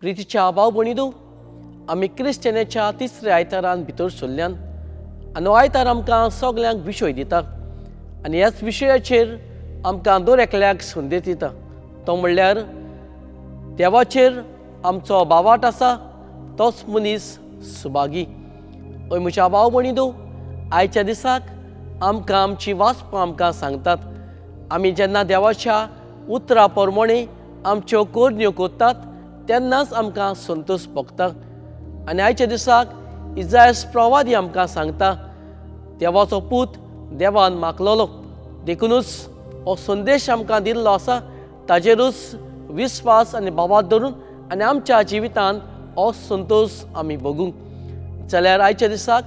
प्रितीच्या भाव भयणींनो, आमी क्रिस्त्येनाच्या तिसऱ्या आयतारान भितर सरल्यान आनी हो आयतार आमकां सगल्यांक विशय दिता आनी ह्याच विशयाचेर आमकां दर एकल्याक संदेश दिता. तो म्हणल्यार देवाचेर आमचो बावाट आसा तोच मनीस सुभागी. हय म्हज्या भाव भयणींनो, आयच्या दिसाक आमकां आमची वाचपां आमकां सांगतात, आमी जेन्ना देवाच्या उतरा प्रमाणे आमच्यो करण्यो करतात तेन्नाच आमकां संतोश भोगता. आनी आयच्या दिसाक इजायस प्रवादी आमकां सांगता, देवाचो पूत देवान मागलोलो, देखुनूच हो संदेश आमकां दिल्लो आसा, ताजेरूच विस्वास आनी बाबात धरून आनी आमच्या जिवितांत हो संतोश आमी भोगूंक. जाल्यार आयच्या दिसाक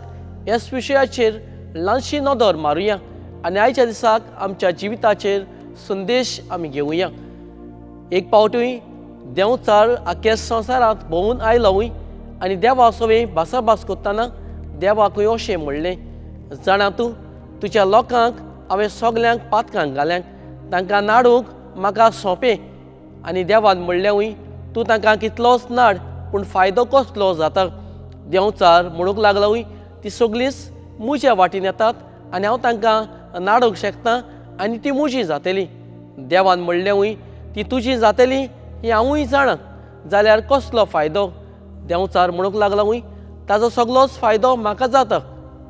ह्याच विशयाचेर ल्हानशी नदर मारुया आनी आयच्या दिसाक आमच्या जिविताचेर संदेश आमी घेवया. एक पावटूय देंवचार आख्या संवसारांत भोंवून आयलोय आनी देवा सवें भासाभास करतना देवाकूय अशें म्हणलें, जाणा तूं तुज्या लोकांक हांवें सगल्यांक पातकांक घाल्यांक, तांकां नाडूंक म्हाका सोंपें. आनी देवान म्हणलेंवूय, तूं तांकां कितलोच नाड पूण फायदो कसलो जाता? देंवचार म्हणूंक लागलोय, ती सगळींच म्हज्या वाटेन येतात आनी हांव तांकां नाडूंक शकता आनी ती म्हजी जातली. देवान म्हणलेंवूय, ती तुजी जातली हें हांवूय जाणा, जाल्यार कसलो फायदो? देंवचार म्हणूंक लागलोय, ताजो सगलोच फायदो म्हाका जाता.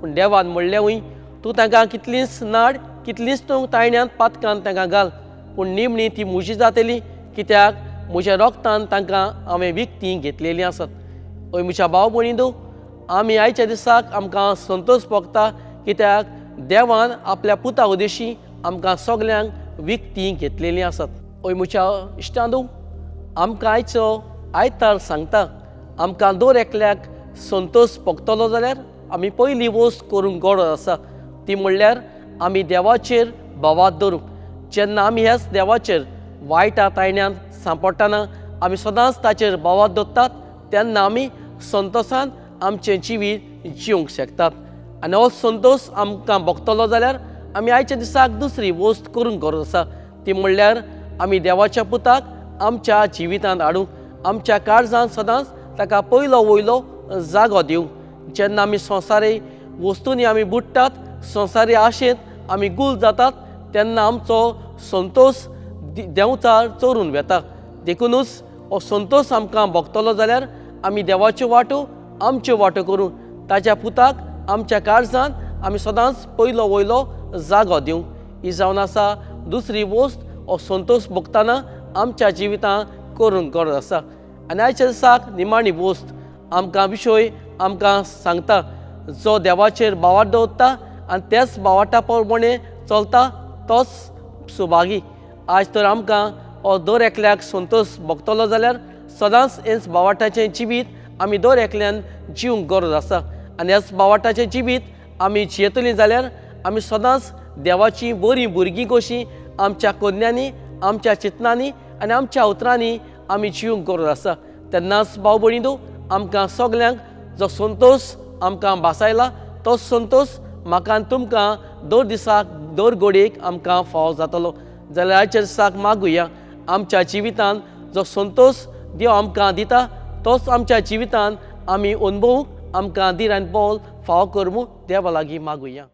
पूण देवान म्हणलेंवूय, तूं तांकां कितलींच नाड, कितलींच तूं तायण्यांत पातकान तांकां घाल, पूण निमणी ती म्हजी जातली, कित्याक म्हज्या रोगतान तांकां हांवें विकतीं घेतलेलीं आसात. हय म्हज्या भाव भयणींनो, आमी आयच्या दिसाक आमकां संतोश भोगता, कित्याक देवान आपल्या पुता उदेशी आमकां सगल्यांक विकतीं घेतलेलीं आसात. हय म्हज्या इश्टांनो, आमकां आयचो आयतार सांगता, आमकां दर एकल्याक संतोश भोगतलो जाल्यार आमी पयली वस्त करूंक गरज आसा, ती म्हणल्यार आमी देवाचेर भावात धरूंक. जेन्ना आमी ह्याच देवाचेर वायटा तायण्यांत सांपडटना आमी सदांच ताचेर भावात दवरतात, तेन्ना आमी संतोशान आमचें जिवीत जिवंक शकतात. आनी हो संतोश आमकां भोगतलो जाल्यार आमी आयच्या दिसाक दुसरी वस्त करूंक गरज आसा, ती म्हणल्यार आमी देवाच्या पुताक आमच्या जिवितांत हाडूंक, आमच्या काळजांत सदांच ताका पयलो वयलो जागो दिवंक. जेन्ना आमी संवसारी वस्तूंनी आमी बुडटात, संवसारी आशेंत आमी गुल जातात, तेन्ना आमचो संतोश देंवचार चोरून वेता. देखुनूच हो संतोश आमकां भोगतलो जाल्यार आमी देवाच्यो वाटो आमच्यो वाटो करून ताच्या पुताक आमच्या काळजांत आमी सदांच पयलो वयलो जागो दिवंक. ही जावन आसा दुसरी वस्त हो संतोश भोगतना आमच्या जिवितांत करूंक गरज आसा. आनी आयच्या दिसाक निमाणी वस्त आमकां विशय आमकां सांगता, जो देवाचेर भावार्थ दवरता आनी त्याच भावार्था प्रमाणे चलता तोच सुभागी. आज तर आमकां हो दर एकल्याक संतोश भोगतलो जाल्यार सदांच हेच भावार्थाचें जिवीत आमी दर एकल्यान जिवंक गरज आसा. आनी ह्याच भावार्थाचें जिवीत आमी जियेतलीं जाल्यार आमी सदांच देवाचीं बरीं भुरगीं कशीं आमच्या कोन्यांनी, आमच्या चिंतनांनी आनी आमच्या उतरांनी आमी जिवंक गरज आसा. तेन्नाच भाव भयणींनो, आमकां सगल्यांक जो संतोश आमकां भासायला तो संतोश म्हाका आनी तुमकां दर दिसाक दर घडयेक आमकां फावो जातलो. जाल्यार आयच्या दिसाक मागुया, आमच्या जिवितांत जो संतोश देव आमकां दिता तोच आमच्या जिवितांत आमी अनुभवूंक आमकां धीर आनी बळ फावो कर म्हूण देवा लागीं मागुया.